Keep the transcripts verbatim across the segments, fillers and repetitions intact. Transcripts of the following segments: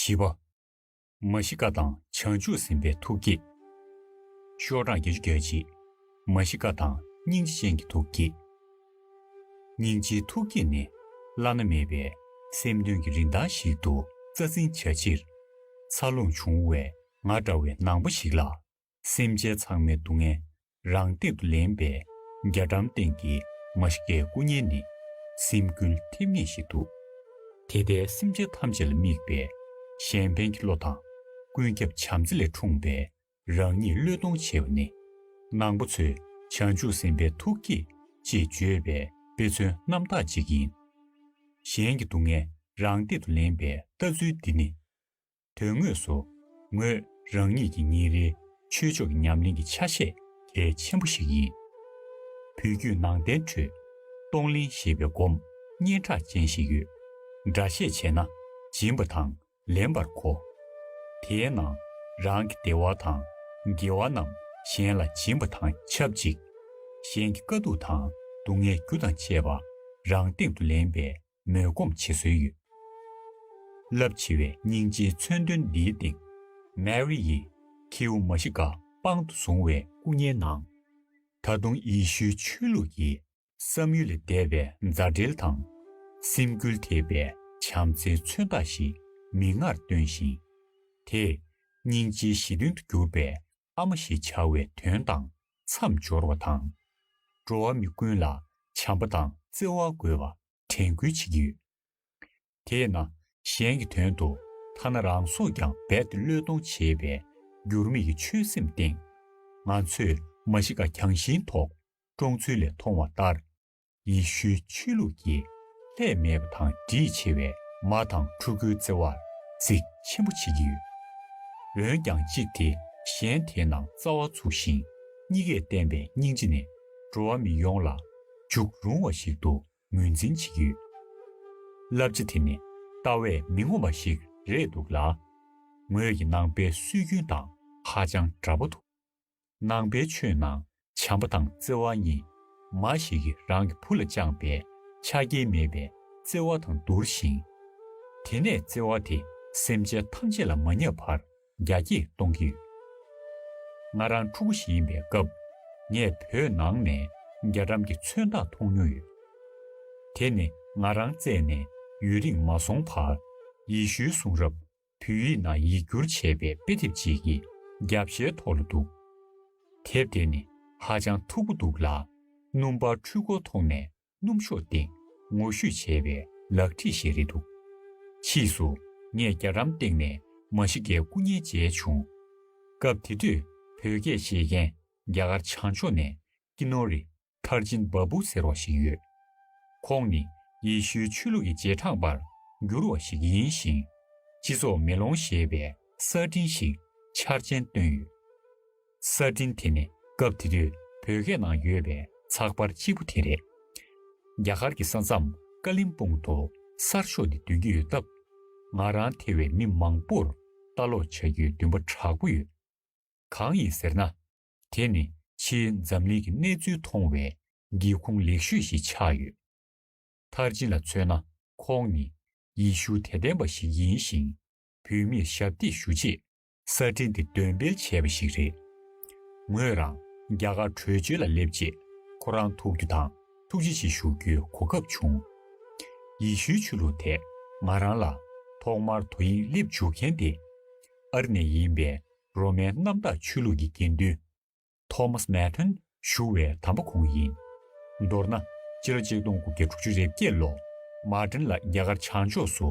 བཞི་པ། མ་ཤི་ཀ་དང་བྱང་ཆུབ་སེམས་དཔའི་ཐུགས་བསྐྱེད། ཤོག་གྲངས་བརྒྱད་ཅུ་གྱ་གཅིག། མ་ཤི་ཀ་དང་སྙིང་རྗེ་ཅན་གྱི་ཐུགས་བསྐྱེད། སྙིང་རྗེའི་ཐུགས་བསྐྱེད་ནི་བླ་ན་མེད་པའི་སེམས་དོན་གྱི་རིན་ཐང་ཞིག་ཏུ་རྩ་འཛིན་བྱ་ཕྱིར། འཚར་ལོངས་བྱུང་བའི་ང་འདྲ་བའི་ནང་པ་ཞིག་ལ། སེམས་ཅན་ཚང་མའི་སྡུག་བསྔལ་རང་སྟེང་དུ་ལེན་པའི་རྒྱ་གྲམ་སྟེང་གི་མ་ཤི་ཀའི་སྐུ་བརྙན་ནི་སེམས་འགུལ་ཐེབས་ངེས་ཤིག་འདུག། དེ་ལྟའི་སེམས་ཅན་ཐམས་ཅད་ལ་དམིགས་པའི་གཞན་ཕན་གྱི་བློ་དང་ཀུན་ཁྱབ་བྱམས་བརྩེ་ལས་འཁྲུངས་པའི་རང་ཉིད་བློས་གཏོང་བྱེད་པ་ནི། ནང་པ་ཚོས་བྱང་ཆུབ་སེམས་དཔའི་ཐུགས་བསྐྱེད་ཅེས་བརྗོད་པའི་དཔེ་མཚོན་རྣམ་དག་ཅིག་ཡིན། གཞན་གྱི་སྡུག་བསྔལ་རང་སྟེང་དུ་ལེན་པའི་ལྟ་ཚུལ་འདི་ནི། དོན་དངོས་སུ། ངོས་རང་ཉིད་ཀྱི་ཉིན་རེའི་ཆོས་ཕྱོགས་ཀྱི་ཉམས་ལེན་གྱི་ཆ་ཤས་གལ་ཆེན་པོ་ཞིག་ཡིན། བོད་བརྒྱུད་ནང་བསྟན་ཁྲོད། གཏོང་ལེན་ཞེས་པའི་སྒོམ་སྙན་གྲགས་ཅན་ཞིག་ཡོད། འདྲ་བཤད་བྱས་ན། སྦྱིན་པ་དང་ལེན་པར་གོ། དེའི་ནང་རང་གི་བདེ་བ་དང་དགེ་བ་རྣམས་གཞན་ལ་སྦྱིན་པ་དང་ཆབས་ཅིག། གཞན་གྱི་དཀའ་སྡུག་དང་སྡུག་བསྔལ་རྒྱུ་དང་བཅས་པ་རང་སྟེང་དུ་ལེན་པའི་མོས་གོམས་བྱེད་སྲོལ་ཡོད། རླབས་ཆེ་བའི་སྙིང་རྗེའི་མཚོན་དོན་འདིའི་སྟེང་། མེ་རི་ཡིས་ཁྱེའུ་མ་ཤི་ཀ་དཔང་དུ་བཟུང་བའི་སྐུ་བརྙན་ནང་། ད་དུང་ཡེ་ཤུའི་ཆོས་ལུགས་ཀྱི་བསམ་ཡུལ་ལས་འདས་པའི་མཛའ་འབྲེལ་དང་། སེམས་འགུལ་ཐེབས་པའི་བྱམས་བརྩེའི་མཚོན་རྟགས་ཤིག་མིག་སྔར་སྟོན་ཞིང་། དེས་སྙིང་རྗེའི་གཞི་མཐུན་དུ་གྱུར་པའི་ཨ་མ་ཞེས་བྱ་བའི་དོན་དང་མཚམས་སྦྱོར་བ་དང་། འགྲོ་བ་མི་ཀུན་ལ་བྱམས་པ་དང་བརྩེ་བ་དགོས་པ་དྲན་སྐུལ་བྱེད་ཀྱི་ཡོད། དེས་ན། གཞན་གྱི་དོན་དུ་ཐ་ན་རང་སྲོག་ཀྱང་རྦད་དེ་བློས་གཏོང་བྱེད་པའི་འགྱུར་མེད་ཀྱི་ཆོས་སེམས་སྟེང་། ང་ཚོས་མ་ཤི་ཀ་རྒྱང་ཤིང་ཐོག་བཀྲོངས་ཚུལ་ལས་མཐོང་བ་ལྟར། ཡེ་ཤུའི་ཆོས་ལུགས་ཀྱི་ལྷད་མེད་པ་དང་འདྲིས་ཆེ་བའི་མ་དང་ཕྲུ་གུའི་བརྩེ་བར་གཟིགས་ཆེན་པོ་བྱེད་ཀྱི་ཡོད། འོན་ཀྱང་གཅིག་དེ་གཞན་དེའི་ནང་རྩ་བ་ཚུགས་ཤིང་། གཉིས་ཀས་བསྟན་པའི་སྙིང་རྗེ་ནི་འགྲོ་བ་མི་ཡོངས་ལ་འཇུག་རུང་བ་ཞིག་ཏུ་ངོས་འཛིན་བྱེད་ཀྱི་ཡོད། བསླབ་བྱ་དེ་ནི་ལྟ་བས་མི་ངོམས་པ་ཞིག་རེད་འདུག་ལ། ངོས་ཀྱི་ནང་པའི་སྲོལ་རྒྱུན་དང་ཧ་ཅང་འདྲ་པོ་འདུག། ནང་པའི་ཆོས་ནང་བྱམས་པ་དང་བརྩེ་བ་གཉིས་མ་ཞིག་གིས་རང་གི་བུ་ལ་བཅངས་པའི་ཆ་རྐྱེན་མེད་པའི་བརྩེ་བ་དང་བསྡུར་ཞིང་། དེ་ནས་བརྩེ་བ་དེ་སེམས་ཅན་ཐམས་ཅད་ལ་མ་བརྙས་པར་རྒྱ་སྐྱེད་གཏོང་གི་ཡོད། ང་རང་ཕྲུ་གུ་ཞིག་ཡིན་པའི་སྐབས། ངས་བོད་ནང་ནས་རྒྱ་གྲམ་གྱི་མཚོན་རྟགས་མཐོང་མྱོང་ཡོད། དེ་ནི་ང་རང་བཙལ་ནས་ཡུན་རིང་མ་སོང་བར། ཡེ་ཤུའི་གསུང་རབ་བོད་ཡིག་ནང་ཡིག་བསྒྱུར་བྱས་པའི་དཔེ་དེབ་ཅིག་གི་རྒྱབ་ཤའི་ཐོག་ལ་འདུག། དེབ་དེ་ནི་ཧ་ཅང་མཐུག་པོ་འདུག་ལ། སྣུམ་པར་འཕྲུལ་འཁོར་ཐོག་ནས་སྣུམ་ཤོག་སྟེང་ངོ་བཤུས་བྱས་པའི་ལག་བྲིས་ཤིག་རེད་འདུག། ཕྱིས་སུ་ངས་རྒྱ་གྲམ་སྟེང་ནས་མ་ཤི་ཀའི་སྐུ་བརྙན་མཇལ་བྱུང་། སྐབས་དེ་དུས་བོད་སྐད་ཤེས་མཁན་རྒྱ་གར་བྱང་ཕྱོགས་ནས་ཀི་ནོ་རི་ཐར་ཅིན་བ་བུ་ཟེར་བ་ཞིག་ཡོད། ཁོང་ནི་ཡེ་ཤུའི་ཆོས་ལུགས་ཀྱི་རྗེས་འབྲང་པར་གྱུར་བ་ཞིག་ཡིན་ཞིང་། སྤྱི་ཚོགས་མེ་ལོང་ཞེས་པའི་གསར་འཕྲིན་ཞིག་འཆར་ཅན་བཏོན་ཡོད། གསར་འཕྲིན་དེ་ནི་སྐབས་དེ་དུས་བོད་སྐད་ནང་ཡོད་པའི་ཚགས་པར་གཅིག་པུ་དེ་རེད། རྒྱ་གར་གྱི་ས་མཚམས་ཀ་ལིམ་པོང་དུ་གསར་ཤོག་འདི་འདོན་གྱི་ཡོད་སྟབས། ང་རང་ཐེ་བའི་མི་མང་པོར་ལྟ་ཀློག་བྱ་རྒྱུའི་འདུན་པ་དྲག་པོ་ཡོད། གང་ཡིན་ཟེར་ན། དེ་ནི་ཕྱིའི་འཛམ་གླིང་གི་གནས་ཚུལ་མཐོང་བའི་སྒེའུ་ཁུང་ལེགས་ཤོས་ཤིག་ཆགས་ཡོད། ཐར་ཅིན་ལ་མཚོན་ན། ཁོང་ནི་ཡེ་ཤུ་དད་ལྡན་པ་ཞིག་ཡིན་ཞིང་། བོད་མིར་ཞབས་འདེགས་ཞུ་ཆེད་གསར་འཕྲིན་དེ་འདོན་སྤེལ་བྱས་པ་ཞིག་རེད། ངོས་རང་རྒྱ་གར་བྲོས་བྱོལ་ལ་སླེབས་རྗེས། ཁོ་རང་ཐུག་རྒྱུ་དང་ཐུགས་རྗེ་ཆེ་ཞུ་རྒྱུའི་གོ་སྐབས་བྱུང་། ཡེ་ཤུའི་ཆོས་ལུགས་དེས་ང་རང་ལ་ཐོག་མར་དོ་དབྱིངས་སླེབས་འཇུག་མཁན་དེ། ཨ་རི་ནས་ཡིན་པའི་རོ་མའི་གནམ་བདག་ཆོས་ལུགས་ཀྱི་དགེ་འདུན་ཐོ་མཱས་མེ་ཐོན་ཞུ་བའི་དམ་པ་ཁོང་ཡིན། མདོར་ན། སྤྱི་ལོ་ཆིག་སྟོང་དགུ་བརྒྱ་དྲུག་ཅུ་རེ་བརྒྱད་ལོ། མར་ཏིན་ལ་རྒྱ་གར་བྱང་ཕྱོགས་སུ་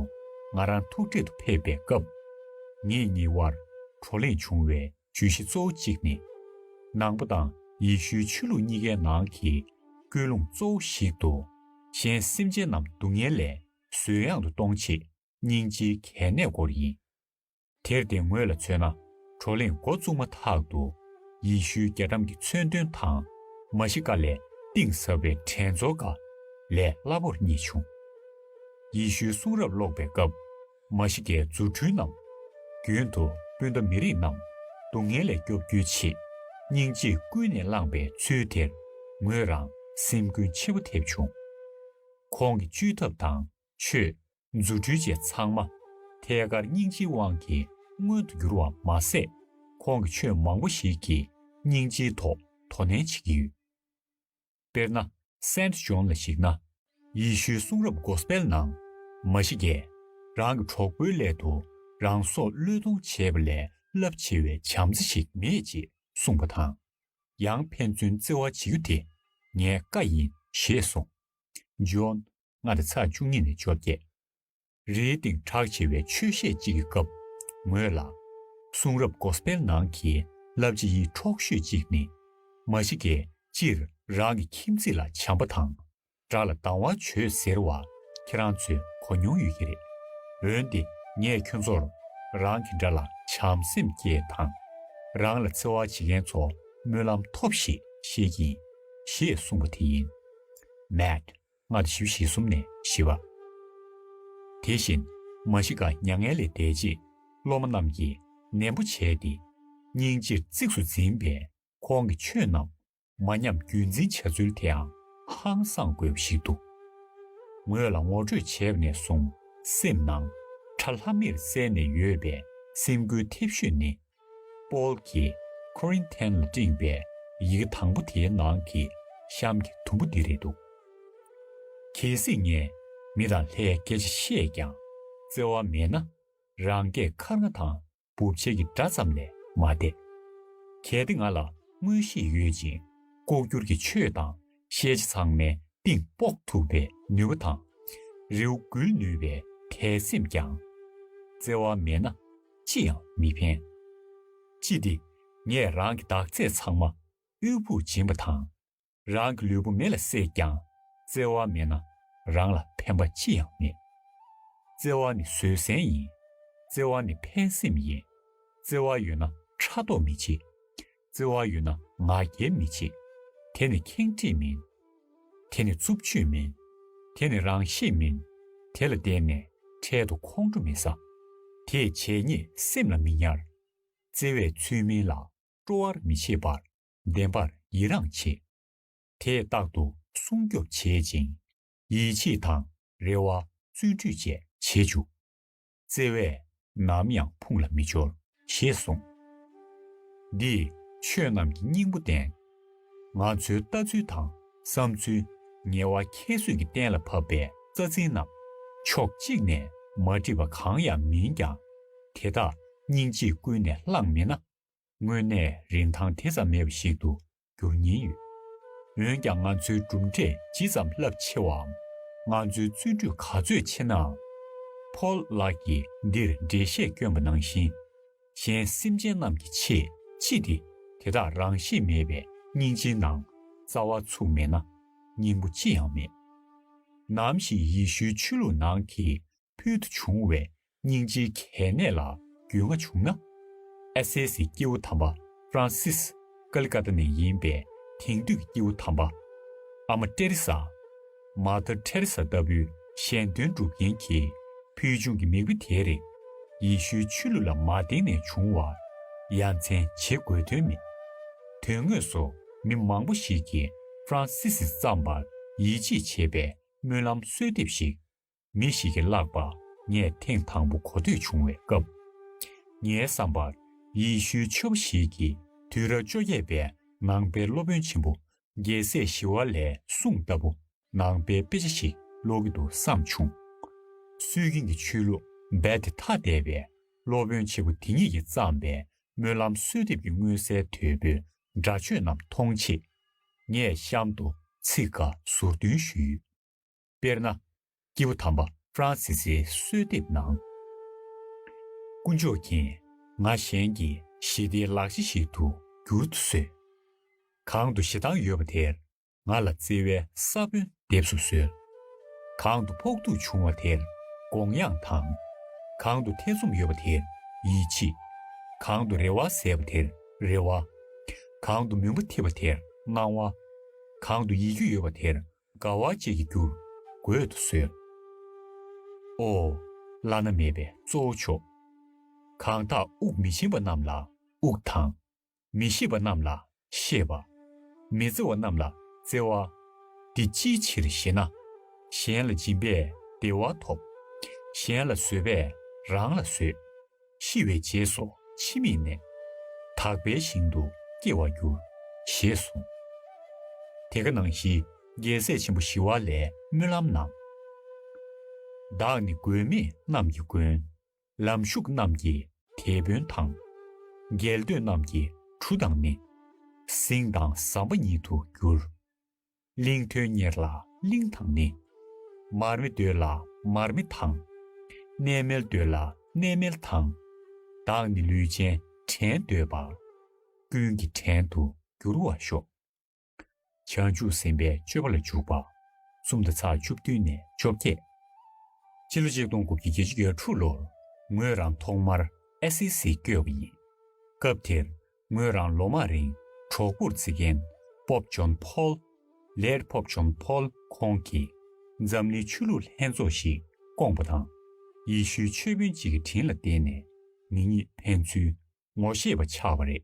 ང་རང་ཐུག་འཕྲད་དུ་ཕེབས་པའི་སྐབས། ངེད་གཉིས་དབར་བགྲོ་གླེང་བྱུང་བའི་བརྗོད་གཞི་གཙོ་བོ་གཅིག་ནི། ནང་པ་དང་ཡེ་ཤུའི་ཆོས་ལུགས་གཉིས་ཀའི་ནང་གི་ཀུན་སློང་གཙོ་བོ་ཞིག་ཏུ། གཞན་སེམས་ཅན་རྣམས་སྡུག་བསྔལ་ལས་གསོན་ཡང་དུ་གཏོང་ཆེད་སྙིང་རྗེའི་གལ་གནད་སྐོར་ཡིན། དེར་བརྟེན་ངོས་ལ་མཚོན་ན། བགྲོ་གླེང་འགོ་བཙུགས་མ་ཐག་ཏུ། ཡེ་ཤུའི་རྒྱ་གྲམ་གྱི་མཚོན་དོན་དང་། མ་ཤི་ཀ་ལས་གཏིང་ཟབ་པའི་དྲན་རྩོད་འགའ་ལས་སླ་པོར་རྙེད་བྱུང་། ཡེ་ཤུའི་གསུང་རབ་ཀློག་པའི་སྐབས། མ་ཤི་ཀའི་རྫུ་འཕྲུལ་རྣམས། རྒྱུན་དུ་སྤུན་ཟླ་མི་རིགས་རྣམས་སྡུག་བསྔལ་ལས་སྐྱོབ་རྒྱུའི་ཆེད། སྙིང་རྗེས་ཀུན་ནས་བསླངས་པའི་ཚུལ་དེར། ངོས་རང་སེམས་འགུལ་ཆེན་པོ་ཐེབས་བྱུང་། ཁོང་གི་བཅོས་ཐབས་དང་། ཆོས། རྫུ་འཕྲུལ་བཅས་ཚང་མ། དེ་ ཐད་ཀར་སྙིང་རྗེའི་དབང་གིས་མངོན་དུ་གྱུར་བ་མ་ཟད། ཁོང་གི་ཆོས་མང་པོ་ཞིག་གིས་སྙིང་རྗེའི་ཐོག་དོ་ནན་བྱེད་ཀྱི་ཡོད། དཔེར་ན། སེནཊ་ཇོན་ལ་གཞིགས་ན། ཡེ་ཤུའི་གསུང་རབ་གོ་སི་པེལ་ནང་། མ་ཤི་ཀས་རང་གི་གྲོགས་པོའི་སླད་དུ་རང་སྲོག་བློས་གཏོང་བྱས་པ་ལས་རླབས་ཆེ་བའི་བྱམས་བརྩེ་ཞིག་མེད་ཅེས་གསུངས་པ་དང་། ཡང་ཕན་ཚུན་བརྩེ་བ་བྱེད་རྒྱུ་དེ་ངའི་བཀའ་ཡིན་ཞེས་གསུངས། ཇོན་ལྔ་དང་ཚེག་བཅུ་གཉིས་ནས་བཅོ་བརྒྱད། རིའི་སྟེང་གྲགས་ཆེ་བའི་ཆོས་བཤད་ཅིག་གི་སྐབས། ངོས་ལ། གསུང་རབ་གོ་སི་པེལ་ནང་གི་བསླབ་བྱ་ཡི་འཕྲོག་ཤོས་གཅིག་ནི། མ་ཤི་ཀས་སྤྱིར་རང་གི་ཁྱིམ་མཚེས་ལ་བྱམས་པ་དང་། དགྲ་ལ་སྡང་བ་བྱོས་ཟེར་བ་ཁྱེད་རང་ཚོས་གོ་མྱོང་ཡོད་ཀྱི་རེད། འོན་ཏེ་ངས་ཁྱོད་ཚོར་རང་གི་དགྲ་ལ་བྱམས་སེམས་སྐྱེས་དང་། རང་ལ་འཚེ་བ་བྱེད་མཁན་ཚོ་སྨོན་ལམ་ཐོབས་ཤིག་བཤད་ཀྱི་ཡིན། ཞེས་གསུངས་པ་དེ་ཡིན། མེད། ལྔ་དང་བཞི་བཅུ་ཞེ་གསུམ་ནས་བཞི་པ། དེ་བཞིན་མ་ཤི་ཀ་མྱ་ངན་ལས་འདས་རྗེས་སློབ་མ་རྣམས་ཀྱིས་ནན་པོ་བྱས་ཏེ་སྙིང་རྗེར་གཙིགས་སུ་འཛིན་པའི་ཁོང་གི་ཆོས་རྣམས་མ་ཉམས་རྒྱུན་འཛིན་བྱ་ཚུལ་དེའང་ཧང་སངས་དགོས་པ་ཞིག་འདུག་ངོས་ལ་ངོ་སྤྲོད་བྱས་པ་ནས་བཟུང་སེམས་ནང་ཁྲ་ལྷམ་མེར་གསལ་ནས་ཡོད་པའི་སེམས་འགུལ་ཐེབས་ཤོས་ནི། པོལ་གྱིས་ཁོ་རིན་ཐན་ལ་སྤྲིངས་པའི་ཡི་གེ་དང་པོ་དེའི་ནང་གི་གཤམ་གྱི་དུམ་བུ་འདི་རེད་འདུག་གལ་སྲིད་ངས་མི་དང་ལྷའི་སྐད་ཆ་བཤད་ཀྱང་བརྩེ་བ་མེད་ན། རང་སྐད་འཁར་རྔ་དང་འབུབ་ཆལ་གྱི་སྒྲ་ཙམ་ལས་མ་འདས། གལ་ཏེ་ང་ལ་མངོན་ཤེས་ཡོད་ཅིང་ལྐོག་གྱུར་གྱི་ཆོས་དང་ཤེས་བྱ་ཚང་མའི་གཏིང་དཔོག་ཐུབ་པའི་ནུས་པ་དང་། རེའུ་འགུལ་ནུས་པའི་དད་སེམས་ཀྱང་། བརྩེ་བ་མེད་ན་ཅི་ཡང་མི་ཕན། ཅི་སྟེ་ངས་རང་གི་འདག་རྫས་ཚང་མ་དབུལ་ཕོངས་སྦྱིན་པ་དང་། རང་གི་ལུས་པོ་མེ་ལ་བསྲེགས་ཀྱང་བརྩེ་བ་མེད་ན་རང་ལ་ཕན་པ་ཅི་ཡང་མེད། བརྩེ་བ་ནི་བཟོད་བསྲན་ཡིན། བརྩེ་བ་ནི་ཕན་སེམས་ཡིན། བརྩེ་བ་ཡོད་ན་ཕྲག་དོག་མི་བྱེད། བརྩེ་བ་ཡོད་ན་ང་རྒྱལ་མི་བྱེད། དེ་ནི་ཁེངས་དྲེགས་མིན། དེ་ནི་རྩུབ་སྤྱོད་མིན། དེ་ནི་རང་ཤེད་མིན། དེ་ལ་བརྟེན་ནས་འཕྲལ་དུ་ཁོང་ཁྲོ་མི་ཟ། དེས་བྱས་ཉེས་སེམས་ལ་མི་ཉར། བརྩེ་བས་ཚུལ་མིན་ལ་སྤྲོ་བར་མི་བྱེད་པར་བདེན་པར་ཡི་རངས་བྱེད། དེས་རྟག་ཏུ་སྲུང་སྐྱོབ་བྱེད་ཅིང་། ཡིད་ཆེས་དང་རེ་བ་བརྩོན་འགྲུས་བཅས་བྱེད་འཇུག་བརྩེ་བས་ནམ་ཡང་ཕུང་ལ་མི་སྦྱོར། ཞེས་གསུངས། འདིས་ཆོས་རྣམས་ཀྱི་སྙིང་པོ་བསྟན། ང་ཚོའི་ལྟ་ཚུལ་དང་བསམ་ཚུལ་ངལ་བ་ཁྱད་གསོད་ཀྱི་གཏན་ལ་ཕབ་པའི་རྩ་འཛིན་རྣམས་ཕྱོགས་གཅིག་ནས་མ་འགྲིག་པ་གང་ཡང་མིན་ཀྱང་། དེ་དག་སྙིང་རྗེས་ཀུན་ནས་བསླངས་མེད་ན། དངོས་གནས་རིན་ཐང་དེ་ཙམ་མེད་པ་ཞིག་ཏུ་འགྱུར་ཉེན་ཡོད། འོན་ཀྱང་ང་ཚོའི་གྲུབ་འབྲས་ཇི་ཙམ་རླབས་ཆེ་བའམ། ང་ཚོའི་བརྩོན་འགྲུས་ག་ཚོད་ཆེ་ནའང་། ཕོལ་ལགས་ཀྱིས་འདིར་འགྲེལ་བཤད་བསྐྱོན་པ་ནང་བཞིན། གཞན་སེམས་ཅན་རྣམས་ཀྱི་ཆེད་ཅི་སྟེ་དེ་དག་རང་ཤེད་མེད་པའི་སྙིང་རྗེའི་ནང་རྩ་བ་ཚུགས་མེད་ན་སྙིང་པོ་ཅི་ཡང་མེད། ནམ་ཞིག་ཡེ་ཤུའི་ཆོས་ལུགས་ནང་གི་ཕུལ་དུ་བྱུང་བའི་སྙིང་རྗེའི་གལ་གནད་ལ་རྒྱུས་མངའ་བྱུང་ན། ཨེ་སེ་སིའི་སྐྱེས་བུ་དམ་པ་ཧྥ་རན་སིས་ཀ་ལི་ཀ་ཏ་ནས་ཡིན་པའི་དེང་དུས་ཀྱི་སྐྱེས་བུ་དམ་པ་ཨ་མ་ཏེ་རེ་ས། མ་ཏར་ཏེ་རེ་ས་ལྟ་བུའི་གཞན་དོན་སྒྲུབ་མཁན་གྱི་ཕུལ་བྱུང་གི་མིག་དཔེ་དེ་རེད། ཡེ་ཤུའི་ཆོས་ལུགས་ལ་མ་བརྟེན་ནས་བྱུང་བར་ཡ་མཚན་བྱེད་དགོས་དོན་མེད། དོན་དངོས་སུ་མི་མང་པོ་ཞིག་གིས་ཧྥ་རན་སིས་བརྩམས་པར་ཡིད་ཆེས་བྱེད་པའི་སྨོན་ལམ་གསོལ་འདེབས་ཤིག་མི་ཞིག་གིས་བཀླགས་པ་ངས་ཐེངས་དང་པོ་གོ་ཐོས་བྱུང་བའི་སྐབས། ངའི་བསམ་པར་ཡེ་ཤུའི་ཆོས་པ་ཞིག་གིས་དུས་རབས་བཅོ་བརྒྱད་པའི་ནང་པའི་སློབ་དཔོན་ཆེན་པོ་རྒྱལ་སྲས་ཞི་བ་ལྷའི་གསུང་ལྟ་བུ་ནང་པའི་དཔེ་ཆ་ཞིག་ཀློག་གི་འདུག་བསམ་བྱུང་། སྲོལ་རྒྱུན་གྱི་ཆོས་ལུགས་རྦད་དེ་ཐ་དད་པའི་སློབ་དཔོན་ཆེན་པོ་དེ་ཉིད་ཀྱིས་བརྩམས་པའི་སྨོན་ལམ་གསོལ་འདེབས་ཀྱི་མངོན་གསལ་དོད་པོའི་འདྲ་ཆོས་རྣམས་མཐོང་ཆེད། ངས་གཤམ་དུ་ཚིག་འགའ་ཟུར་འདོན་ཞུས་ཡོད། དཔེར་ན། སྐྱེས་བུ་དམ་པ་ཧྥ་རན་སི་སིའི་གསོལ་འདེབས་ནང་། དཀོན་མཆོག་མཁྱེན། ང་གཞན་གྱི་ཞི་བདེའི་ལག་ཆ་ཞིག་ཏུ་འགྱུར་དུ་གསོལ། གང་དུ་ཞེ་སྡང་ཡོད་པ་དེར་ང་ལ་བརྩེ་བའི་ས་བོན་འདེབས་སུ་གསོལ། གང་དུ་ཕོག་ཐུག་བྱུང་བ་དེར་དགོངས་ཡངས་དང་། གང་དུ་ཐེ་ཚོམ་ཡོད་པ་དེར་ཡིད་ཆེས། གང་དུ་རེ་བ་ཟད་པ་དེར་རེ་བ། གང་དུ་མུན་པ་འཐིབས་པ་དེར་སྣང་བ། གང་དུ་ཡིད་སྐྱོ་ཡོད་པ་དེར་དགའ་བ་བཅས་ཀྱིས་བསྒྱུར་དགོས་དུ་གསོལ། ཨོ། བླ་ན་མེད་པའི་གཙོ་བོ་མཆོག་གང་དག་དབུགས་མི་ཆེན་པ་རྣམས་ལ་དབུགས་དང་། མི་ཤེས་པ་རྣམས་ལ་ཤེས་པ། མི་བརྩེ་བ་རྣམས་ལ་བརྩེ་བ། འདི་ཅིའི་ཕྱིར་ཞེ་ན། གཞན་ལ་སྦྱིན་པས་བདེ་བ་ཐོབ། གཞན་ལ་བཟོད་པས་ རང་ལ་བཟོད། ཤི་བའི་རྗེས་སུ་འཆི་མེད་གནས། དག་པའི་ཞིང་དུ་སྐྱེ་བར་འགྱུར། ཞེས་གསུངས། དེ་ག་ནང་བཞིན་རྒྱལ་སྲས་ཆེན་པོ་ཞི་བ་ལྷས་སྨོན་ལམ་གནང་། བདག་ནི་མགོན་མེད་རྣམས་ཀྱི་མགོན། ལམ་ཞུགས་རྣམས་ཀྱི་དེད་དཔོན་དང་། རྒྱལ་འདོད་རྣམས་ཀྱི་གྲུ་དང་ནི། གཟིངས་དང་ཟམ་པ་ཉིད་དུ་འགྱུར། གླིང་ཐོན་གཉེར་ལ་གླིང་དང་ནི། མར་མེ་འདོད་ལ་མར་མེ་དང་། གནས་མལ་འདོད་ལ་གནས་མལ་དང་། བདག་ནི་ལུས་ཅན་བྲན་འདོད་པ། ཀུན་གྱི་བྲན་དུ་འགྱུར་བར་ཤོག། བྱང་ཆུབ་སེམས་དཔའི་སྤྱོད་པ་ལ་འཇུག་པ། གསུམ་དང་ཚེག་བཅུ་བདུན་ནས་བཅོ་བརྒྱད། སྤྱི་ལོ་ཆིག་སྟོང་དགུ་བརྒྱ་བརྒྱད་ཅུ་གྱ་དྲུག་ལོར་ངོས་རང་ཐོག་མར་ཨེ་སི་སི་བསྐྱོད་པ་ཡིན། སྐབས་དེར་ངོས་རང་ལོ་མང་རིང་གྲོགས་པོར་བརྩི་མཁན་པོབ་ཇོན་ཕོལ། Late Pope John Paul ཁོང་གིས་འཛམ་གླིང་ཆོས་ལུགས་ལྷན་ཚོགས་ཤིག་བསྐོངས་པ་དང་། ཡེ་ཤུའི་ཆོས་དཔོན་གཅིག་གི་དྲིན་ལ་བརྟེན་ནས་ངེད་གཉིས་ཕན་ཚུན་ངོ་ཤེས་པ་ཆགས་པ་རེད།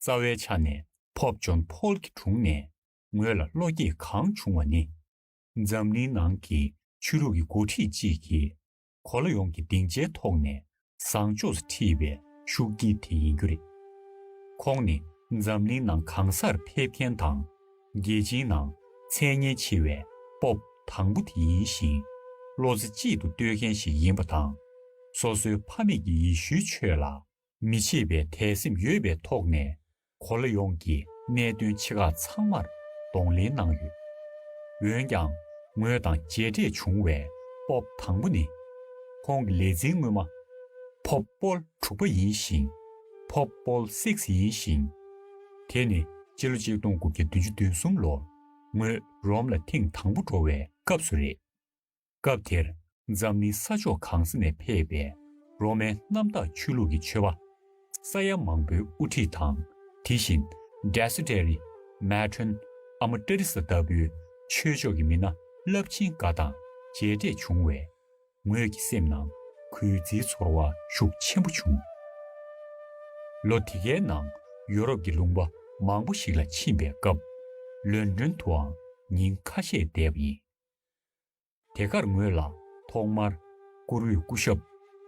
རྩ་བའི་ཆ་ནས་པོབ་ཇོན་ཕོལ་གྱི་དྲུང་ནས་ངོས་ལ་བློ་སྐྱེད་གང་བྱུང་བ་ནི། འཛམ་གླིང་ནང་གི་ཆོས་ལུགས་ཀྱི་འགོ་ཁྲིད་ཅིག་གིས་གོ་ལ་ཡོངས་ཀྱི་སྡིངས་ཆའི་ཐོག་ནས་བཟང་ཕྱོགས་སུ་ཁྲིད་པའི་ཤུགས་རྐྱེན་དེ་ཡིན་རྒྱུ་རེད། ཁོང་ནི་འཛམ་གླིང་ནང་གང་སར་ཕེབས་མཁན་དང་། རྒྱལ་སྤྱིའི་ནང་མཚན་སྙན་ཆེ་བའི་པོབ་དང་པོ་དེ་ཡིན་ཞིང་། བློ་རྩེ་གཅིག་ཏུ་གཏོད་མཁན་ཞིག་ཡིན་པ་དང་། སོ་སོའི་ཕ་མེས་ཀྱི་ཡེ་ཤུའི་ཆོས་ལ་མི་ཕྱེད་པའི་དད་སེམས་ཡོད་པའི་ཐོག་ནས། གོ་ལ་ཡོངས་ཀྱི་གནད་དོན་ཆེ་ཁག་ཚང་མར་གདོང་ལེན་གནང་ཡོད། འོན་ཀྱང་། ངོས་དང་མཇལ་འཕྲད་བྱུང་བའི་པོབ་དང་པོ་ནི། ཁོང་གི་ལས་འཛིན་སྔོན་མ། པོབ་པོལ་དྲུག་པ་ཡིན་ཞིང་། པོབ་པོལ་སིགས་ཡིན་ཞིང་། དེ་ནི་སྤྱི་ལོ་ཆིག་སྟོང་དགུ་བརྒྱ་བདུན་ཅུ་དོན་གསུམ་ལོར་ངོས་རོམ་ལ་ཐེངས་དང་པོ་འགྲོ་བའི་སྐབས་སུ་རེད། སྐབས་དེར་འཛམ་གླིང་ས་ཕྱོགས་གང་ས་ནས་ཕེབས་པའི་རོ་མའི་གནམ་བདག་ཆོས་ལུགས་ཀྱི་ཆོས་པ་ས་ཡ་མང་པོའི་དབུ་ཁྲིད་དང་། དེ་བཞིན་ཌེ་སི་ཏེ་རི། མེ་ཊོན། ཨ་མ་ཏྲེ་རི་ས་ལྟ་བུའི་ཆོས་ཕྱོགས་ཀྱི་མི་སྣ་རླབས་ཆེན་འགའ་དང་མཇལ་འཕྲད་བྱུང་བས། ངོས་ཀྱི་སེམས་ནང་གུས་བརྩིའི་ཚོར་བ་ཤུགས་ཆེན་པོ་བྱུང་། ལོ་དེ་གའི་ནང་ཡོ་རོབ་ཀྱི་ལུང་པ་མང་པོ་ཞིག་ལ་ཕྱིན་པའི་སྐབས། ལོན་ཌོན་དུའང་ཉིན་ཁ་ཤས་བསྡད་པ་ཡིན། དེ་གར་ངོས་ལ་ཐོག་མར་བཀུར་འོས་སྐུ་ཞབས་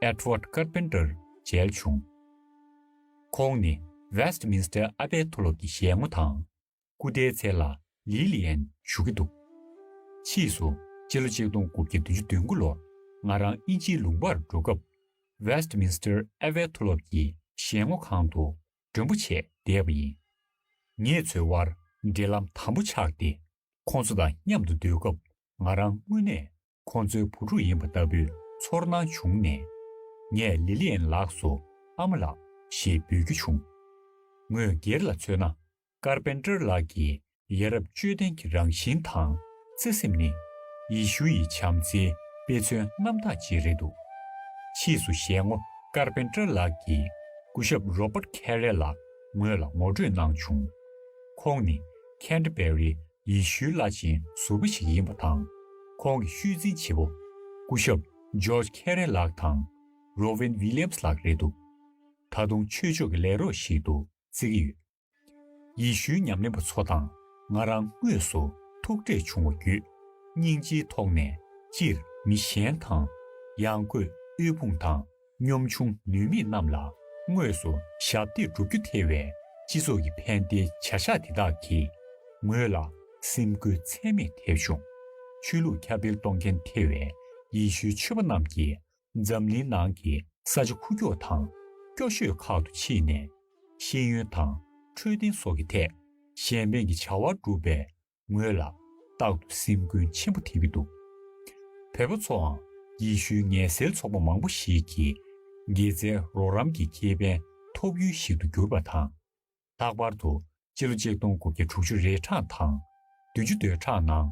ཨེ་ཌི་ཝར་ཌི་ཀར་པེན་ཏར་མཇལ་བྱུང་། ཁོང་ནི་ཝེ་སི་ཊི་མིན་སི་ཊར་ཨ་པའི་མཐོ་སློབ་ཀྱི་ཞལ་ངོ་དང་། སྐུ་ཟླའི་མཚན་ལ་ལི་ལི་ཡན་ཞུ་གི་འདུག། ཕྱིས་སུ་སྤྱི་ལོ་ཆིག་སྟོང་དགུ་བརྒྱ་བདུན་ཅུ་དོན་དགུ་ལོར་ང་རང་དབྱིན་ཇིའི་ལུང་པར་འགྲོ་སྐབས། ཝེ་སི་ཊི་མིན་སི་ཊར་ཨ་པའི་མཐོ་སློབ་ཀྱི་ཞལ་ངོ་ཁང་དུ་མགྲོན་པོ་བྱས་བསྡད་པ་ཡིན། ངེད་ཚོའི་དབར་འབྲེལ་ལམ་དམ་པོ་ཆགས་ཏེ། ཁོང་ཚོ་དང་མཉམ་དུ་སྡོད་སྐབས། ང་རང་དངོས་གནས་ཁོང་ཚོའི་བུ་ཕྲུག་ཡིན་པ་ལྟ་བུའི་ཚོར་སྣང་བྱུང་ནས། ངས་ལི་ལི་ཡན་ལགས་སུ་ཨ་མ་ལགས་ཞེས་འབོད་རྒྱུ་བྱུང་། ངོས་སྒེར་ལ་མཚོན་ན། ཀར་པེན་ཏར་ལགས་ཀྱི་ཡ་རབས་དཔྱོད་ལྡན་གྱི་རང་བཞིན་དང་བརྩེ་སེམས་ནི། ཡེ་ཤུ་ཡི་བྱམས་བརྩེའི་དཔེ་མཚོན་རྣམ་དག་ཅིག་རེད་འདུག། ཕྱིས་སུ་ཞལ་ངོ་ཀར་པེན་ཏར་ལགས་ཀྱིས་སྐུ་ཞབས་རོ་པར་ཁེ་རེ་ལགས་ངོས་ལ་ངོ་སྤྲོད་གནང་བྱུང་། ཁོང་ནི་ཁེན་ཏི་བེ་རི་ཡེ་ཤུའི་བླ་ཆེན་ཟུར་པ་ཞིག་ཡིན་པ་དང་། ཁོང་གི་ཤུལ་འཛིན་བྱེད་པོ་སྐུ་ཞབས་ཇོརྗ་ཁེ་རེ་ལགས་དང་རོ་ཝན་ཝི་ལི་ཡམ་སི་ལགས་རེད་འདུག། ད་དུང་ཆོས་ཕྱོགས་ཀྱི་ལས་རོགས་ཤིག་ཏུ་བརྩི་གི་ཡོད། ཡེ་ཤུའི་ཉམས་ལེན་པ་ཚོ་དང་ང་རང་དངོས་སུ་ཐུག་འཕྲད་བྱུང་བ་བརྒྱུད། སྙིང་རྗེའི་ཐོག་ནས་སྤྱིར་མི་གཞན་དང་། ཡང་སྒོས་དབུལ་ཕོངས་དང་ཉམ་ཆུང་ནུས་མེད་རྣམས་ལ་དངོས་སུ་ཞབས་འདེགས་སྒྲུབ་རྒྱུ་ཐེ་བའི་སྤྱི་ཚོགས་ཀྱི་ཕན་བདེའི་བྱ་གཞག་འདི་དག་གིས་ངོས་ལ་སེམས་འགུལ་ཚད་མེད་ཐེབས་བྱུང་། ཆོས་ལུགས་ཁྱབ་སྤེལ་གཏོང་མཁན་ཐེ་བའི་ཡེ་ཤུའི་ཆོས་པ་རྣམས་ཀྱིས་འཛམ་གླིང་ནང་གི་ས་ཆ་ཁུག་ཀྱོག་དང་སྐྱོ་ཤོས་ཁག་ཏུ་ཕྱིན་ནས། ཤེས་ཡོན་དང་འཕྲོད་བསྟེན་སོགས་ཀྱི་ཐད་གཞན་ཕན་གྱི་བྱ་བ་བསྒྲུབས་པས། ངོས་ལ་རྟག་ཏུ་སེམས་འགུལ་ཆེན་པོ་ཐེབས་ཀྱི་འདུག། བོད་པ་ཚོའང་ཡེ་ཤུའི་ངལ་སེལ་ཚོགས་པ་མང་པོ་ཞིག་གིས་དགེ་རྩའི་རོགས་རམ་གྱི་ཁེ་ཕན་ཐོབ་ཡུལ་ཞིག་ཏུ་གྱུར་པ་དང་། ལྷག་པར་དུ་སྤྱི་ལོ་ཆིག་སྟོང་དགུ་བརྒྱ་དྲུག་ཅུ་རེ་གྲངས་དང་བདུན་ཅུ་དོན་གྲངས་ནང་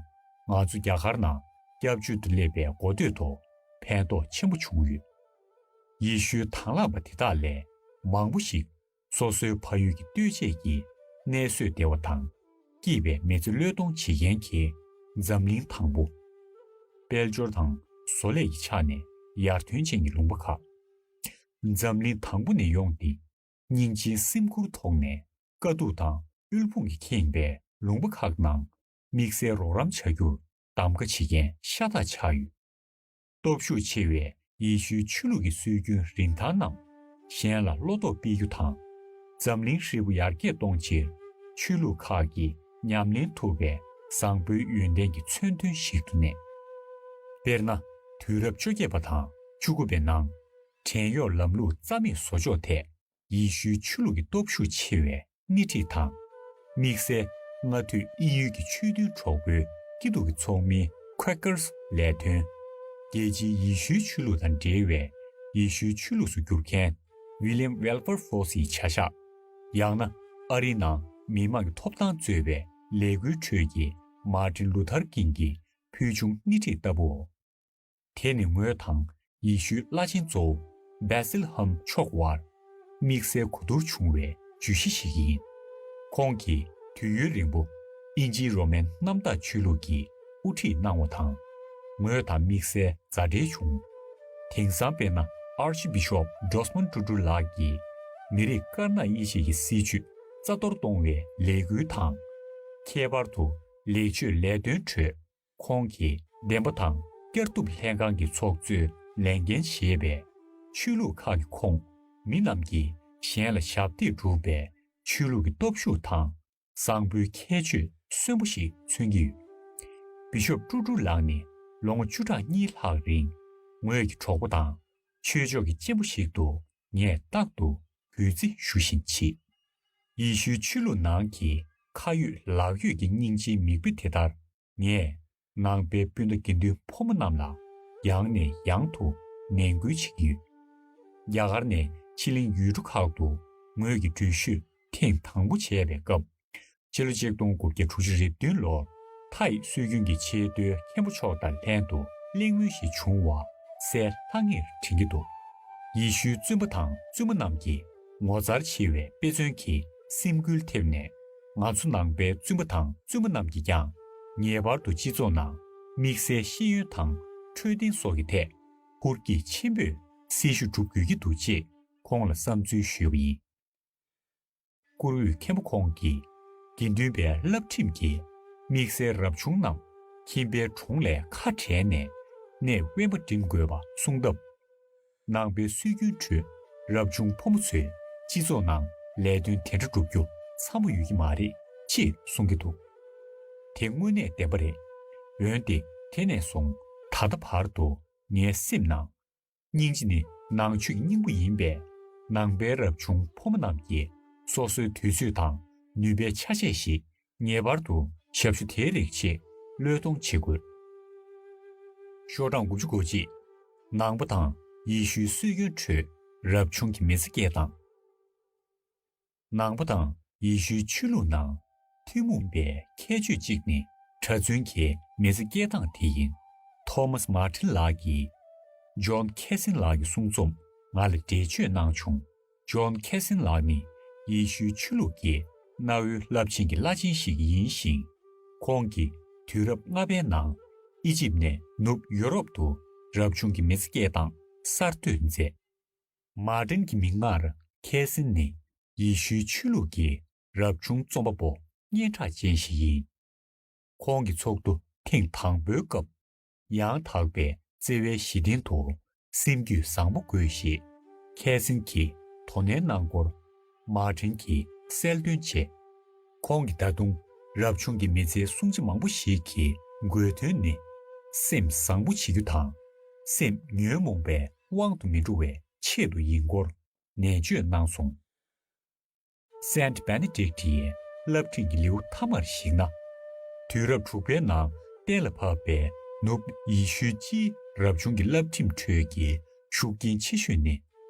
ང་ཚོ་རྒྱ་གར་ནང་སྐྱབས་བཅོལ་དུ་སླེབས་པའི་འགོ་སྟོད་དུ་ཕན་ཐོགས་ཆེན་པོ་བྱུང་ཡོད། ཡེ་ཤུའི་དང་བླངས་པ་དེ་དག་ལས་མང་པོ་ཞིག་སོ་སོའི་ཕ་ཡུལ་གྱི་ལྟོས་བཅས་ཀྱིས་གནས་བཟོས་བདེ་བ་དང་། སྐྱིད་པའི་མི་ཚེ་བློས་གཏོང་བྱེད་མཁན་གྱི་འཛམ་གླིང་དང་པོ། དཔལ་འབྱོར་དང་བཟོ་ལས་ཀྱི་ཆ་ནས་ཡར་ཐོན་ཅན་གྱི་ལུང་པ་ཁག། འཛམ་གླིང་དང་པོ་ནས་ཡོང་སྟེ། སྙིང་རྗེའི་སེམས་ཁུར་ཐོག་ནས་དཀའ་སྡུག་དང་དབུལ་ཕོངས་ཀྱིས་ཁེངས་པའི་ལུང་པ་ཁག་ནང་དམིགས་བསལ་རོགས་རམ་བྱ་རྒྱུར་གདམ་ག་བྱེད་མཁན་ཤ་སྟག་ཆགས་ཡོད། སྟོབས་ཤུགས་ཆེ་བའི་ ཡེ་ཤུའི་ཆོས་ལུགས་ཀྱི་སྲོལ་རྒྱུན་རིན་ཐང་རྣམས་གཞན་ལ་བློ་དོགས་སྤེལ་རྒྱུ་དང་། འཛམ་གླིང་ཧྲིལ་པོ་ཡར་རྒྱས་གཏོང་ཕྱིར་ཆོས་ལུགས་ཁག་གིས་ཉམས་ལེན་ཐུབ་པའི་བཟང་པོའི་ཡོན་ཏན་གྱི་མཚོན་དོན་ཞིག་ཏུ་གནས། དཔེར་ན། དུས་རབས་བཅོ་བརྒྱད་པ་དང་བཅུ་དགུ་པའི་ནང་། བྲན་གཡོག་ལམ་ལུགས་རྩ་མེད་བཟོ་ཕྱོགས་ཐད། ཡེ་ཤུའི་ཆོས་ལུགས་ཀྱི་སྟོབས་ཤུགས་ཆེ་བའི་སྣེ་ཁྲིད་དང་། དམིགས་བསལ་སྔ་དུས་དབྱིན་ཡུལ་གྱི་ཆོས་མཐུན་གྲོགས་པོའི་སྐྱིད་སྡུག་གི་ཚོགས་མི་Quakers་ལས་དོན། རྒྱལ་སྤྱིའི་ཡེ་ཤུའི་ཆོས་ལུགས་དང་འབྲེལ་བའི་ཡེ་ཤུའི་ཆོས་ལུགས་སུ་བསྒྱུར་མཁན་William Wilberforce་ཡི་བྱ་གཞག་ཡང་ན་ཨ་རིའི་ནང་མི་མང་གི་ཐོབ་ཐང་གཙོས་པའི་ལས་འགུལ་ཁྲོད་ཀྱི་Martin Luther King་གི་ཕུལ་བྱུང་སྣེ་ཁྲིད་ལྟ་བུའོ། དེ་ནི་ངོས་དང་ཡེ་ཤུའི་བླ་ཆེན་གཙོ་བོ་བེ་སིལ་ཧམ་མཆོག་དབར་དམིགས་བསལ་གོ་བསྡུར་བྱུང་བའི་བརྗོད་གཞི་ཞིག་ཡིན། ཁོང་གིས་དུས་ཡུན་རིང་པོ་དབྱིན་ཇིའི་རོ་མན་གནམ་བདག་ཆོས་ལུགས་ཀྱི་དབུ་ཁྲིད་གནང་བ་དང་། ངོས་དང་དམིགས་བསལ་མཛའ་འབྲེལ་བྱུང་། དེང་སང་དཔེར་ན་Archbishop Desmond Tutu་ལགས་ཀྱིས་མི་རིགས་དཀར་ནག་དབྱེ་འབྱེད་ཀྱི་སྲིད་བྱུས་རྩ་གཏོར་གཏོང་བའི་ལས་འགུལ་དང་། ཁྱད་པར་དུ་ལེགས་བཅོས་ལས་དོན་ཁྲོད། ཁོང་གིས་བདེན་པ་དང་བསྐྱར་གཏུབ་ལྷན་ཁང་གི་ཚོགས་གཙོས་ལས་འགན་བཞེས་པའི་ཆོས་ལུགས་ཁག་གི་ཁོངས་མི་རྣམས་ཀྱིས་གཞན་ལ་ཞབས་འདེགས་སྒྲུབ་པའི་ཆོས་ལུགས་ཀྱི་སྟོབས་ཤུགས་དང་བཟང་པོའི་ཁྱད་ཆོས་གསོན་པོ་ཞིག་མཚོན་གྱི་ཡོད། བི་ཤོབ་ཀྲུ་ཀྲུ་ལགས་ནི་ལོ་ངོ་བཅུ་ཕྲག་གཉིས་ལྷག་རིང་ངོས་ཀྱི་གྲོགས་པོ་དང་ཆོས་ཕྱོགས་ཀྱི་གཅེན་པོ་ཞིག་ཏུ་ངས་རྟག་ཏུ་གུས་བརྩི་ཞུ་བཞིན་མཆིས། ཡེ་ཤུའི་ཆོས་ལུགས་ནང་གི་ཁ་ཡོད་ལག་ཡོད་ཀྱི་སྙིང་རྗེའི་མིག་དཔེ་དེ་ལྟར། ངས་ནང་པའི་སྤུན་ཟླ་དགེ་འདུན་ཕོ་མོ་རྣམས་ལ་ཡང་ནས་ཡང་དུ་ནན་སྐུལ་བྱེད་ཀྱི་ཡོད། རྒྱ་གར་ནས་ཕྱི་གླིང་ཡུལ་གྲུ་ཁག་ཏུ་ངོས་ཀྱི་འགྲུལ་བཞུད་ཐེངས་དང་པོ་བྱས་པའི་སྐབས། ཕྱི་ལོ་ཆིག་སྟོང་དགུ་བརྒྱ་དྲུག་ཅུ་རེ་བདུན་ལོར་ཐའི་སྲོལ་རྒྱུན་གྱི་ཆེས་མཐོའི་མཁན་པོ་མཆོག་དང་ལྷན་དུ་གླེང་མོལ་ཞིག་བྱུང་བ་གསལ་ལྷང་ངེར་དྲན་གྱི་འདུག་ཡེ་ཤུའི་བཙུན་པ་དང་བཙུན་མ་རྣམས་ཀྱིས་ངོ་མཚར་ཆེ་བའི་དཔེ་མཚོན་གྱིས་སེམས་འགུལ་ཐེབས་ནས། ང་ཚོ་ནང་པའི་བཙུན་པ་དང་བཙུན་མ་རྣམས་ཀྱིས་ཀྱང་ངེས་པར་དུ་སྤྱི་ཚོགས་ནང་དམིགས་བསལ་ཤེས་ཡོན་དང་འཕྲོད་བསྟེན་སོགས་ཀྱི་ཐད་ཧུར་སྐྱེད་ཆེན་པོས་སྲི་ཞུ་སྒྲུབ་དགོས་ཀྱི་འདུག་ཅེས་ཁོང་ལ་བསམ་ཚུལ་ཞུས་པ་ཡིན། བཀུར་འོས་མཁན་པོ་ཁོང་གིས་དགེ་འདུན་པའི་བསླབ་ཁྲིམས་ཀྱིས་དམིགས་བསལ་རབ་བྱུང་རྣམས་ཁྱིམ་པའི་གྲོང་ལས་ཁ་བྲལ་ནས་གནས་དབེན་པ་འགྲིམ་དགོས་པ་གསུངས་སྟབས། ནང་པའི་སྲོལ་རྒྱུན་ཁྲོད་རབ་བྱུང་ཕོ་མོ་ཚོས་སྤྱི་ཚོགས་ནང་ལས་དོན་དེ་འདྲ་སྒྲུབ་རྒྱུ་འཚམ་པོ་ཡོད་ཀྱི་མ་རེད་ཅེས་གསུང་གི་འདུག་དེ་དངོས་གནས་བདེན་པ་རེད། འོན་ཏེ་དེ་ནས་བཟུང་ད་ལྟ་བར་དུ་ངའི་སེམས་ནང་། སྙིང་རྗེ་ནི་ནང་ཆོས་ཀྱི་སྙིང་པོ་ཡིན་པས། ནང་པའི་རབ་བྱུང་ཕོ་མོ་རྣམས་ཀྱིས་སོ་སོའི་དུས་ཚོད་དང་ནུས་པའི་ཆ་ཤས་ཤིག་ངེས་པར་དུ་ཞབས་ཞུ་དེའི་རིགས་ཆེད་བློས་གཏོང་བྱེད་དགོས། ཤོག་གྲངས་དགུ་བཅུ་གོ་གཅིག་ནང་པ་དང་ཡེ་ཤུའི་སྲོལ་རྒྱུན་ཁྲོད་རབ་བྱུང་གི་མི་ཚེ་སྐྱེལ་སྟངས། ནང་པ་དང་ཡེ་ཤུའི་ཆོས་ལུགས་ནང་ཐུན་མོང་པའི་ཁྱད་ཆོས་གཅིག་ནི་གྲྭ་བཙུན་གྱི་མི་ཚེ་སྐྱེལ་སྟངས་དེ་ཡིན། ཐོ་མཱས་མཱ་ཊིན་ལགས་ཀྱིས་ཇོན་ཁེ་སིན་ལགས་ཀྱི་གསུང་རྩོམ་ང་ལ་འགྲེལ་བརྗོད་གནང་བྱུང་། ཇོན་ཁེ་སིན་ལགས་ནི་ཡེ་ཤུའི་ཆོས་ལུགས་ཀྱི་གནའ་བོའི་རླབས་ཆེན་གྱི་བླ་ཆེན་ཞིག་ཡིན་ཞིང་། ཁོང་གིས་དུས་རབས་ལྔ་པའི་ནང་ཨི་ཇིབ་ནས་ནུབ་ཡོ་རོབ་ཏུ་རབ་བྱུང་གི་མི་ཚེ་སྐྱེལ་སྟངས་གསར་གཏོད་མཛད། མཱ་ཏིན་གྱི་མིང་སྔར་ཁེ་སིན་ནི་ཡེ་ཤུའི་ཆོས་ལུགས་ཀྱི་རབ་བྱུང་རྩོམ་པ་པོ་སྙན་གྲགས་ཅན་ཞིག་ཡིན། ཁོང་གི་ཚོགས་འདུ་ཐེངས་དང་པོའི་སྐབས། ཡང་དག་པའི་བརྩེ་བའི་གཞི་རྟེན་དུ་སེམས་རྒྱུད་བཟང་པོ་དགོས་ཞེས་ཁེ་སིན་གྱིས་དོ་ནན་གནང་སྐོར། མཱ་ཏིན་གྱིས་གསལ་སྟོན་བྱས། ཁོང་གིས་ད་དུང་རབ་བྱུང་གི་མི་ཚེའི་སྲུང་བྱ་མང་པོ་ཞིག་གི་དགོས་དོན་ནི། སེམས་བཟང་པོ་བྱེད་རྒྱུ་དང་། སེམས་ཉོན་མོངས་པའི་དབང་དུ་མི་འགྲོ་བའི་ཆེད་དུ་ཡིན་སྐོར་ནན་བརྗོད་གནང་སོང་། སེན་ཊི་བེ་ནེ་ཌིག་ཊི་ཡི་བསླབ་ཁྲིད་ཀྱི་ལེའུ་མཐའ་མར་གཞིགས་ན། དུས་རབས་དྲུག་པའི་ནང་གཏན་ལ་ཕབ་པའི་ནུབ་ཡེ་ཤུའི་སྤྱིའི་རབ་བྱུང་གི་བསླབ་ཁྲིམས་ཁྲོད་ཀྱི་ཤུགས་རྐྱེན་ཆེ་ཤོས་ནི།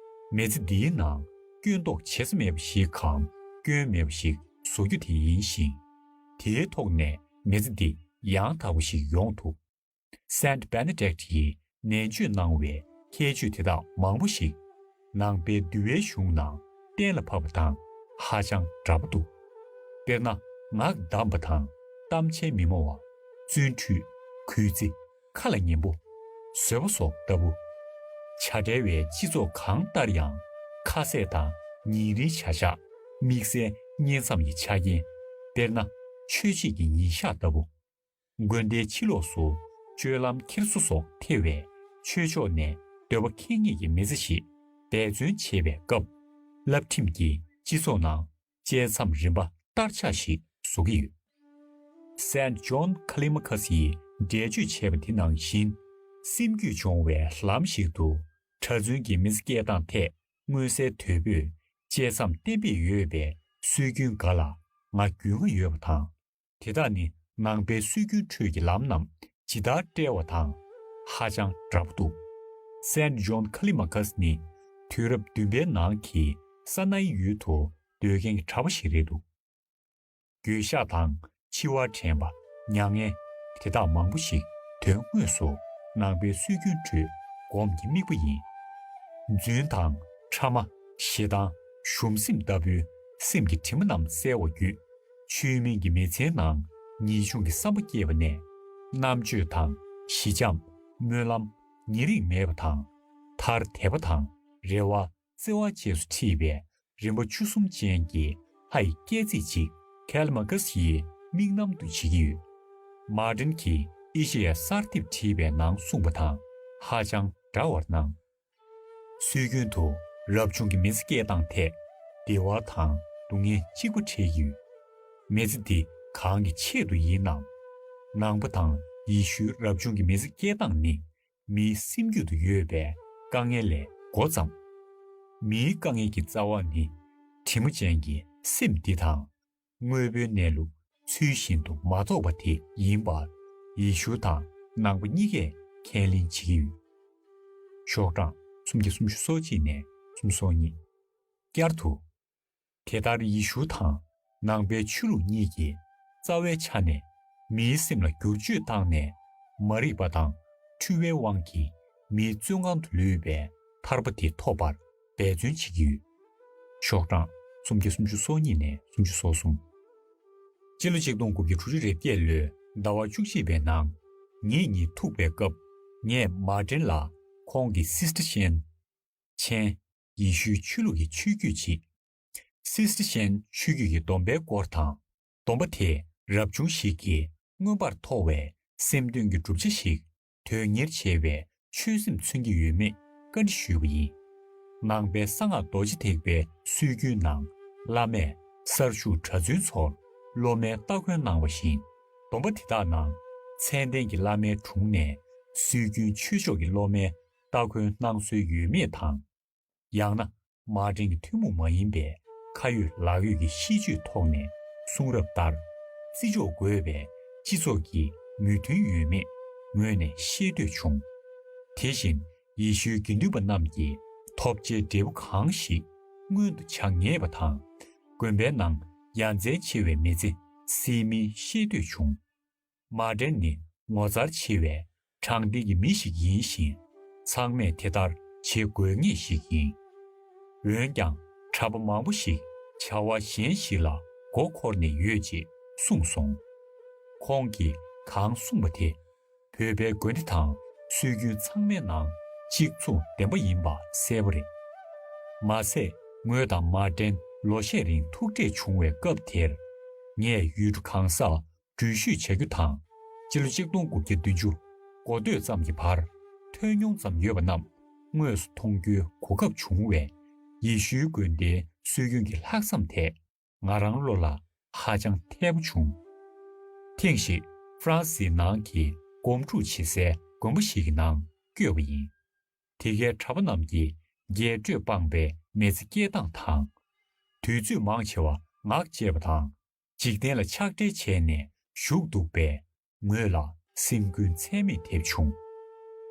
མི་ཚེ་འདིའི་ནང་སྐྱོན་རྟོག་བྱེད་ས་མེད་པ་ཞིག་གམ་སྐྱོན་མེད་པ་ཞིག་བཟོ་རྒྱུ་དེ་ཡིན་ཞིང་། དེའི་ཐོག་ནས་མི་ཚེ་འདི་ཡང་དག་པ་ཞིག་ཡོང་ཐུབ། སེན་ཊི་བེ་ནེ་ཌིག་ཊི་ཡིས་ནན་བརྗོད་གནང་བའི་ཁྱད་ཆོས་དེ་དག་མང་པོ་ཞིག་ནང་པའི་འདུལ་བའི་གཞུང་ནང་གཏན་ལ་ཕབ་པ་དང་ཧ་ཅང་འདྲ་པོ་འདུག་དཔེར་ན། ངག་བསྡམས་པ་དང་གཏམ་ཆེན་མི་སྨྲ་བ། བརྩོན་འགྲུས། གུས་བརྩི། ཁ་ལ་ཉན་པོ། བཟོད་པ་སོགས་ལྟ་བུ། བྱ་བྲལ་བའི་སྤྱི་ཚོགས་གང་ལྟར་ཡང་ཁ་ཟས་དང་ཉིན་རེའི་བྱ་གཞག་དམིགས་བསལ་བསྙེན་མཚམས་ཀྱི་ཆ་རྐྱེན། དཔེར་ན། ཆོས་བྱེད་ཀྱི་ཉིན་ཞག་ལྟ་བུ། དགོན་སྡེའི་ཕྱི་ལོགས་སུ་སྤྱོད་ལམ་འཁྱེར་སོ་སོགས་ཐེ་བའི་ཆོས་ཕྱོགས་ནས་ བཟོད་པ་ཁེངས་ངེས་ཀྱི་མི་ཚེ་ཞིག་འབད་བརྩོན་བྱེད་པའི་སྐབས། བསླབ་ཁྲིམས་ཀྱིས་སྤྱི་ཚོགས་ནང་བཅད་མཚམས་རིམ་པ་བསྟར་ཆགས་ཤིག་བཟོ་གི་ཡོད། Saint John Callimachus ཡིས་འགྲེལ་བརྗོད་བྱས་པ་དེ་ནང་བཞིན། སེམས་རྒྱུད་སྦྱོང་བའི་ལམ་ཞིག་ཏུ་གྲྭ་བཙུན་གྱི་མི་ཚེ་སྐྱེལ་སྟངས་ཐད་མངོན་གསལ་དོད་པོས་བཅད་མཚམས་བསྟན་པའི་ཡོད་པའི་སྲོལ་རྒྱུན་འགའ་ལ་ང་རྒྱུས་མངའ་ཡོད་པ་དང་། དེ་དག་ནི་ནང་པའི་སྲོལ་རྒྱུན་ཁྲོད་ཀྱི་ལམ་རྣམས་ཇི་ལྟར་བཀྲལ་བ་དང་ཧ་ཅང་འདྲ་པོ་འདུག Saint John Callimachus ནི་དུས་རབས་བདུན་པའི་ནང་གི་ས་ནའི་ཡུལ་དུ་སྡོད་མཁན་གྱི་གྲྭ་པ་ཞིག་རེད་འདུག་འགྱོད་བཤགས་དང་འཆི་བར་དྲན་པ། མྱ་ངན་དེ་དག་མང་པོ་ཞིག་དོན་དངོས་སུ་ནང་པའི་སྲོལ་རྒྱུན་ཁྲོད་སྒོམ་གྱི་དམིགས་པ་ཡིན། རྫུན་དང་ཕྲ་མ། ཞེ་སྡང་། ཞུམ་སེམས་ལྟ་བུའི་སེམས་ཀྱི་དྲི་མ་རྣམས་བསལ་བ་བརྒྱུད། ཆོས་མིན་གྱི་མི་ཚེའི་ནང་ངེས་འབྱུང་གི་བསམ་པ་སྐྱེས་པ་ནས། རྣམ་དཔྱོད་དང་ཞི་འཇམ། སྨོན་ལམ། ཉེ་རིང་མེད་པ་དང་། ཐར་དད་པ་དང་རེ་བ། བརྩེ་བ་བཅས་སུ་འཁྲིད་པའི་རིམ་པ་བཅུ་གསུམ་ཅན་གྱི་ལྷ་ཡི་སྐྱེད་ཚིག་ཅིག་ཁལ་མ་ཀཱས་ཡིས་དམིགས་རྣམ་དུ་བྱེད་ཀྱི་ཡོད། མར་ཏིན་གྱིས་ཨེ་ཤེ་ཡ་གསར་འདེབས་བྲིས་པའི་ནང་གསུངས་པ་དང་ཧ་ཅང་འདྲ་བར་སྣང་། སྲོལ་རྒྱུན་དུ་རབ་བྱུང་གི་མི་ཚེ་སྐྱེལ་སྟངས་ཐད་བདེ་བ་དང་སྡུག་བསྔལ་གཅིག་པ་འཕྲད་ཀྱི་ཡོད། མི་ཚེ་འདི་གང་གི་ཆེད་དུ་ཡིན་ནམ། ནང་པ་དང་ཡེ་ཤུའི་རབ་བྱུང་གི་མི་ཚེ་སྐྱེལ་སྟངས་ནི། མིའི་སེམས་རྒྱུད་དུ་ཡོད་པའི་དཀའ་ངལ་ལས་འགོ་བརྩམས། མིའི་དཀའ་ངལ་གྱི་རྩ་བ་ནི་དྲི་མ་ཅན་གྱི་སེམས་འདི་དང་། དངོས་པོའི་གནས་ལུགས་ཚུལ་བཞིན་དུ་མ་རྟོགས་པ་དེ་ཡིན་པར་ཡེ་ཤུ་དང་ནང་པ་གཉིས་ཀས་ཁས་ལེན་བྱེད་ཀྱི་ཡོད། ཤོག་གྲངས་སུམ་བརྒྱ་སུམ་ཅུ་སོ་གཅིག་ནས་སུམ་ཅུ་སོ་གཉིས། བསྐྱར་དུ། དེ་ལྟར་ཡེ་ཤུ་དང་ནང་པའི་ཆོས་ལུགས་གཉིས་ཀྱིས་རྩ་བའི་ཆ་ནས་མིའི་སེམས་ལ་བསྒྱུར་བཅོས་བཏང་ནས། མ་རིག་པ་དང་འཁྲུལ་བའི་དབང་གིས་མིའི་བཙོན་ཁང་དུ་ལུས་པའི་ཐར་པ་དེ་ཐོབ་པར་འབད་བརྩོན་བྱེད་ཀྱི་ཡོད། ཤོག་གྲངས་སུམ་བརྒྱ་སུམ་ཅུ་སོ་གཉིས་ནས་སུམ་ཅུ་སོ་གསུམ། སྤྱི་ལོ་ཆིག་སྟོང་དགུ་བརྒྱ་དྲུག་ཅུ་རེ་བརྒྱད་ལོའི་ཟླ་བ་བཅུ་གཅིག་པའི་ནང་ངེད་གཉིས་ཐུག་པའི་སྐབས། ངས་མར་ཏིན་ལ་ཁོང་གི་སིས་ཊར་ཤན། མཆན། ཡེ་ཤུའི་ཆོས་ལུགས་ཀྱི་ཆོས་བརྒྱུད་ཅིག་སིས་ཊར་ཤན་ཆོས་བརྒྱུད་ཀྱི་སྡོམ་པའི་སྐོར་དང་། སྡོམ་པ་དེས་རབ་བྱུང་ཞིག་གིས་མངོན་པར་མཐོ་བའི་སེམས་དོན་གྱི་བསྒྲུབ་བྱ་ཞིག་དོན་གཉེར་བྱེད་པའི་ཆོད་སེམས་མཚོན་གྱི་ཡོད་མེད་བཀའ་འདྲི་ཞུས་པ་ཡིན། ནང་པའི་གསང་སྔགས་རྡོ་རྗེ་ཐེག་པའི་སྲོལ་རྒྱུན་ནང་། བླ་མས་གསར་ཞུགས་གྲྭ་བཙུན་ཚོར་སློབ་མའི་སྟ་གོན་གནང་བ་བཞིན། སྡོམ་པ་དེ་དག་ནང་མཚན་ལྡན་གྱི་བླ་མའི་དྲུང་ནས་སྲོལ་རྒྱུན་ཆོས་ཕྱོགས་ཀྱི་སློབ་མའི་སྟ་གོན་གནང་སྲོལ་ཡོད་མེད་དང་། ཡང་ན། མར་ཏིན་གྱི་ཐུན་མོང་མ་ཡིན་པའི་ཁ་ཡོད་ལག་ཡོད་ཀྱི་གཤིས་སྤྱོད་ཐོག་ནས་གསུང་རབ་ལྟར། བརྩི་འཇོག་དགོས་པའི་སྤྱི་ཚོགས་ཀྱི་མོས་མཐུན་ཡོད་མེད་ངོས་ནས་ཤེས་འདོད་བྱུང་། དེ་བཞིན་ཡེ་ཤུའི་དགེ་འདུན་པ་རྣམས་ཀྱིས་ཐོབ་བྱའི་འབྲས་བུ་གང་ཞིག་སྔོན་དུ་བྱ་ངེས་པ་དང་། དགོན་པའི་ནང་ཡ་མཚན་ཆེ་བའི་མི་ཚེ་བསྲེལ་མིན་ཤེས་འདོད་བྱུང་། མར་ཏིན་ནི་ངོ་མཚར་ཆེ་བའི་དྲང་བདེན་གྱི་མི་ཞིག་ཡིན་ཞིང་། ཚང་མས་དེ་ལྟར་བྱེད་དགོས་ངེས་ཤིག་ཡིན། འོན་ཀྱང་། གྲྭ་པ་མང་པོ་ཞིག་བྱ་བ་གཞན་ཞིག་ལ་མགོ་འཁོར་ནས་ཡོད་ཅེས་གསུངས་སོང་། ཁོང་གིས་གང་གསུངས་པ་དེ། བོད་པའི་དགོན་སྡེ་དང་སྲོལ་རྒྱུན་ཚང་མའི་ནང་གཅིག་མཚུངས་ལྡན་པ་ཡིན་པ་གསལ་པོ་རེད། མ་ཟད། ངོས་དང་མར་ཏིན་ལོ་ཤས་རིང་ཐུག་འཕྲད་བྱུང་བའི་སྐབས་དེར། ངས་ཡུལ་གྲུ་གང་སར་འགྲུལ་བཞུད་བྱ་རྒྱུ་དང་། སྤྱི་ལོ་ཆིག་སྟོང་དགུ་བརྒྱ་བདུན་ཅུ་འགོ་སྟོད་ཙམ་གྱི་བར་ཐོས་མྱོང་ཙམ་ཡོད་པ་རྣམས་དངོས་སུ་མཐོང་རྒྱུའི་གོ་སྐབས་བྱུང་བས། ཡེ་ཤུའི་དགོན་སྡེའི་སྲོལ་རྒྱུན་གྱི་ལྷག་བསམ་དེས་ང་རང་བློ་ལ་ཧ་ཅང་འཐད་པོ་བྱུང་། ཐེངས་ཤིག་ཧྥ་རན་སིའི་ནང་གི་སྒོམ་སྒྲུབ་བྱེད་སའི་དགོན་པ་ཞིག་གི་ནང་བསྐྱོད་པ་ཡིན། དེ་གའི་གྲྭ་པ་རྣམས་ཀྱིས་རྒྱས་སྤྲོས་སྤངས་པའི་མི་ཚེ་སྐྱེལ་སྟངས་དང་། དུས་ཚོད་མང་ཆེ་བ་ངག་བཅད་པ་དང་། འཇིག་རྟེན་ལ་ཕྱག་སྦྲེལ་བྱས་ནས་བཞུགས་འདུག་པས། ངོས་ལ་སེམས་འགུལ་ཚད་མེད་ཐེབས་བྱུང་།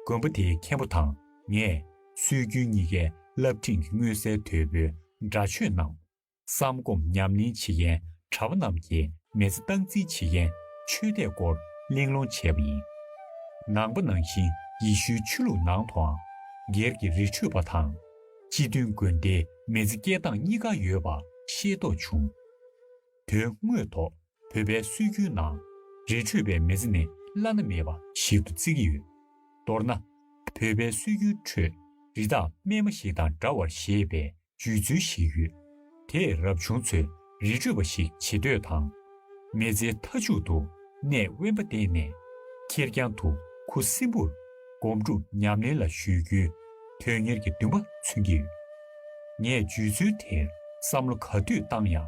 དགོན་པ་དེའི་མཁན་པོ་དང་ངས་སྲོལ་རྒྱུན་གཉིས་ཀའི་བསླབ་ཁྲིད་ཀྱི་མངོན་གསལ་དོད་པོའི་འདྲ་ཆོས་རྣམས་བསམ་སྒོམ་ཉམས་ལེན་བྱེད་མཁན་གྲྭ་པ་རྣམས་ཀྱི་མི་ཚེ་སྟངས་འཛིན་བྱེད་མཁན་ཆོས་དད་སྐོར་གླེང་སློང་བྱས་པ་ཡིན། ནང་པ་ནང་བཞིན་ཡེ་ཤུའི་ཆོས་ལུགས་ནང་དུའང་སྒེར་གྱི་རི་ཁྲོད་པ་དང་། སྤྱི་མཐུན་དགོན་སྡེའི་མི་ཚེ་སྐྱེལ་སྟངས་གཉིས་ཀ་ཡོད་པ་ཤེས་རྟོགས་བྱུང་། དོན་དངོས་ཐོག་བོད་པའི་སྲོལ་རྒྱུན་ནང་རི་ཁྲོད་པའི་མི་ཚེ་ནི་བླ་ན་མེད་པ་ཞིག་ཏུ་བརྩི་གི་ཡོད། མདོར་ན། བོད་པའི་སྲོལ་རྒྱུན་ཁྲོད་རི་དྭགས་རྨས་མ་ཞིག་དང་འདྲ་བར་བཞེད་པའི་བརྗོད་ཚུལ་ཞིག་ཡོད། དེས་རབ་བྱུང་ཚོས་རི་ཁྲོད་པ་ཞིག་བྱེད་འདོད་དང་། མི་ཚེའི་མཐའ་མཇུག་ཏུ་གནས་དབེན་པ་བསྟེན་ནས་ཁེར་རྐྱང་དུ་ཁུ་སིམ་པོར་སྒོམ་སྒྲུབ་ཉམས་ལེན་ལ་གཞོལ་རྒྱུའི་ དོན་གཉེར་གྱི་འདུན་པ་མཚོན་གྱི་ཡོད། ངས་བརྗོད་ཚུལ་དེར་བསམ་བློ་ག་དུས་བཏང་ཡང་།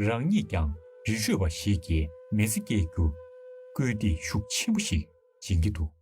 རང་ཉིད་ཀྱང་རི་ཁྲོད་པ་ཞིག་གི་མི་ཚེ་སྐྱེལ་རྒྱུར་སྐུལ་འདེད་ཤུགས་ཆེན་པོ་ཞིག་སྦྱིན་གྱི་འདུག